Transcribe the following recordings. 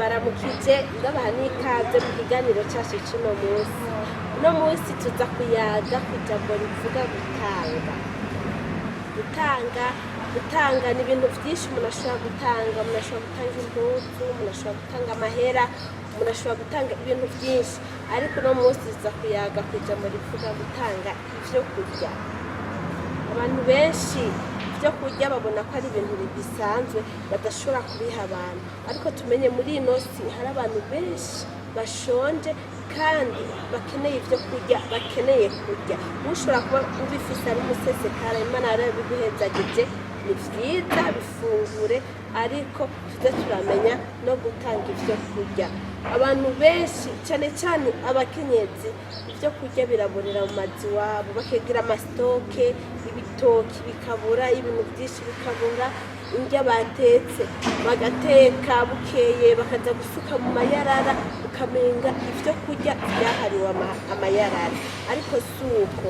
Ndabaramukije, ndabaha n'ikaze mu kiganiro cyacu cy'uno munsi. Uno munsi tuza kuyaga ku ijambo rivuga gutanga. Gutanga, gutanga ni ibintu byinshi umuntu ashobora gutanga. Umuntu ashobora gutanga impuzu, umuntu ashobora gutanga amahera, umuntu ashobora gutanga ibintu byinshi, ariko uno munsi tuza kuyaga ku ijambo rivuga gutanga ibyo kurya. Abantu benshi ibyo kurya babona ko ari ibintu bisanzwe, badashobora kubiha abantu, ariko tumenye muri ino si hari abantu benshi bashonje kandi bakeneye ibyo kurya, bakeneye kurya. Ushobora kuba ubifise ari umusesekara, Imana yarabiguhezagije, ni vyiza, bifungure, ariko tuze turamenya no gutanga ibyo kurya. Abantu benshi, cyane cyane abakenyezi, ibyo kurya biraborera mu mazu iwabo, bakegira ama stock, ibitoki bikabura, ibintu byinshi bikabura, indya batetse bagateka bukeye bakaza gusuka mu mayarara, ukamenga ibyo kurya byahariwe amayarara. Ariko si uko.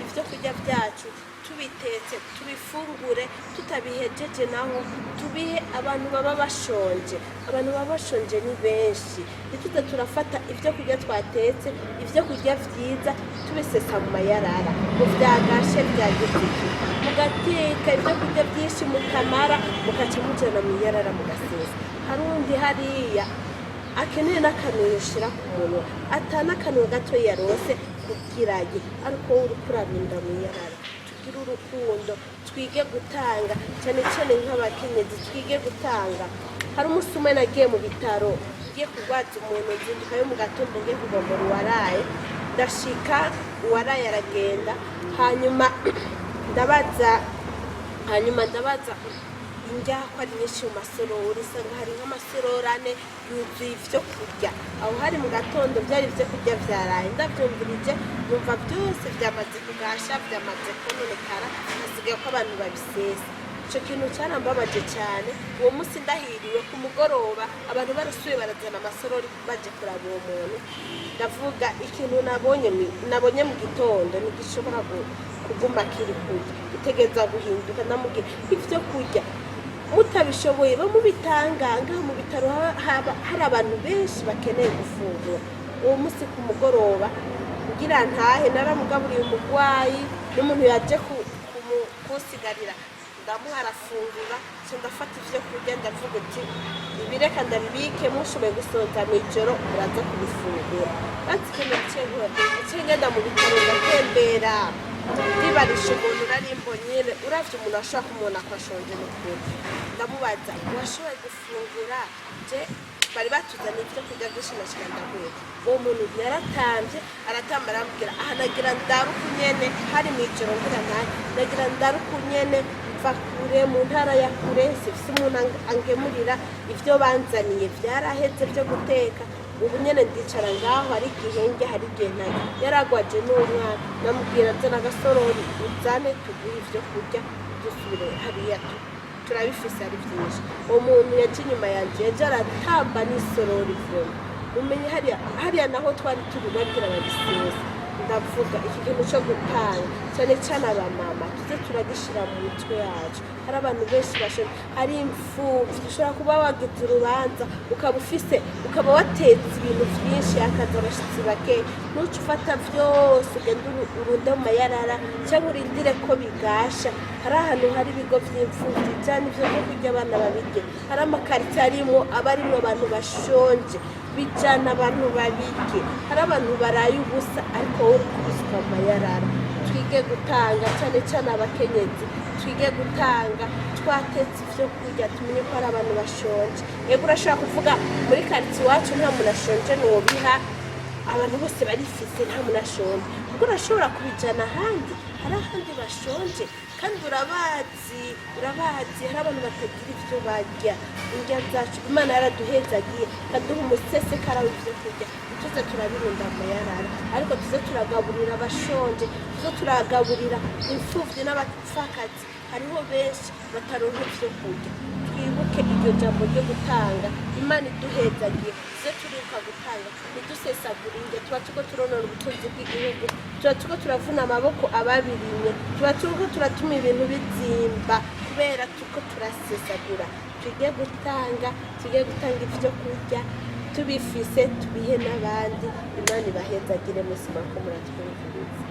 Ibyo kurya byacu tubitetse tubifungure, tutabihejeje naho tubihe abantu baba bashonje. Abantu baba bashonje ni benshi. Ntituze turafata ibyo kurya twatetse, ibyo kurya vyiza, tubisesa mu mayarara ngo vyagashe, vyagize iki. Mugateka ibyo kurya byinshi mukamara, mukaca mujana mu iyarara mugasesa. Hari uwundi hariya akeneye n'akantu yoshira ku munwa, atana akantu gato yarose kugira ye, ariko wowe uriko urarunda mu iyarara. Tugire urukundo, twige gutanga, cyane cyane nk'abakenyezi, twige gutanga. Hari umunsi umwe nagiye mu bitaro, ngiye kurwaza umuntu, nzindukayo mu gatondo ngiye kugombora uwaraye. Ndashika, uwaraye aragenda, hanyuma ndabaza, indya ko ari nyinshi mu masorori. Usanga hari nk'amasorori ane yuzuye ivyo kurya. Aho hari mu gatondo, byari ivyo kurya vyaraye. Ndavyumvirije, numva byose vyamaze kugasha, vyamaze kononekara, hasigaye ko abantu babisesa. Ico kintu carambabaje cyane. Uwo munsi ndahiriwe, ku mugoroba abantu barasuye, barazana amasorori baje kuraba uwo muntu. Ndavuga, ikintu nabonye mu gitondo ntigishobora kuguma kiri kurya, itegereza guhinduka. Ndamubwira, ivyo kurya mutabishoboye bamubitanga ngaha mu bitaro, hari abantu benshi bakeneye gufungura. Uwo munsi ku mugoroba ngira ntahe, naramugaburiye umurwayi n'umuntu yaje kunsigarira, ndamuha arafungura. Nca ndafata ivyo kurya, ndavuga uti: "Ibireka ndabibike, mushoboye gusohoka mw'ijoro muraza kubifungura." Bazi ikintu naciye nkora? Naciye ngenda mu bitaro, ndatembera, ndibarisha umuntu nari mbonye. Uravye umuntu ashobora kumubona ko ashonje n'ukuri. Ndamubaza: "Washoboye gufungura?" Je bari batuzaniye ibyo kurya byinshi, nashika ndahuye uwo muntu yaratamvye, aratamba, arambwira: "Aha nagira ndaruka nyene." Hari mw'ijoro, ngira ntahe, nagira ndaruka nyene, mva kure, mu ntara ya kure, sifise umuntu angemurira, ivyo banzaniye vyaraheze vyo guteka. Ubu nyene ndicara ngaho, hari igihe njya, hari igihe ntayo. Yaragwaje n'umwana. Namubwira: "Zana agasorori, uzane tuguhe ivyo kurya, dusubire hariya, turabifise ari vyinshi." Uwo muntu yaje inyuma yanje, yaje aratamba n'isorori. Vraiment, umenye hariya, hariya naho twari turi bagira babisesa. Ndavuga, iki kintu cyo gutanga, cyane cyane abamama, tuze turagishira mu mitwe yacu. Hari abantu benshi bashonje, hari imfuvyi. Ushobora kuba wagize urubanza, ukaba ufise, ukaba watetse ibintu vyinshi, hakaza abashitsi bake, ntuce ufata vyose ugende urunde mu mayarara cyangwa urindire ko bigasha. Hari ahantu hari ibigo vy'imfuvyi, cyane ivyo byo kurya abana babirye. Hari amakaritsiye arimwo aba arimwo abantu bashonje, bijana abantu babirye. Hari abantu baraye ubusa, ariko wowe uri kubisuka mu mayarara. Twige gutanga, cyane cyane abakenyezi, twige gutanga. Twatetse ivyo kurya, tumenye ko hari abantu bashonje. Yego, urashobora kuvuga: "Muri karitsiye iwacu nta muntu ashonje, nwobiha, abantu bose barifise, nta muntu ashonje." Kuko urashobora kubijana ahandi, hari ahandi bashonje kandi urabazi, urabazi. Hari abantu batagira ivyo barya. Indya zacu Imana yaraduhezagiye, ikaduha umusesekara w'ivyo kurya, tuze turabirunda mu mayarara, ariko tuze turagaburira abashonje, tuze turagaburira imfuvyi n'abapfakazi. Hariho benshi bataronka ivyo kurya. Twibuke iryo jambo ryo gutanga. Imana iduhezagiye, tuze turibuka gutanga, ntidusesagure indya. Tuba turiko turonona ubutunzi bw'igihugu, tuba turiko turavuna amaboko ababirimye, tuba turiko turatuma ibintu bizimba. Kubera tuko turasesagura. Twige gutanga, twige gutanga ibyo kurya tubifise, tubihe n'abandi. Imana ibahezagire mwese murako muratwumviriza.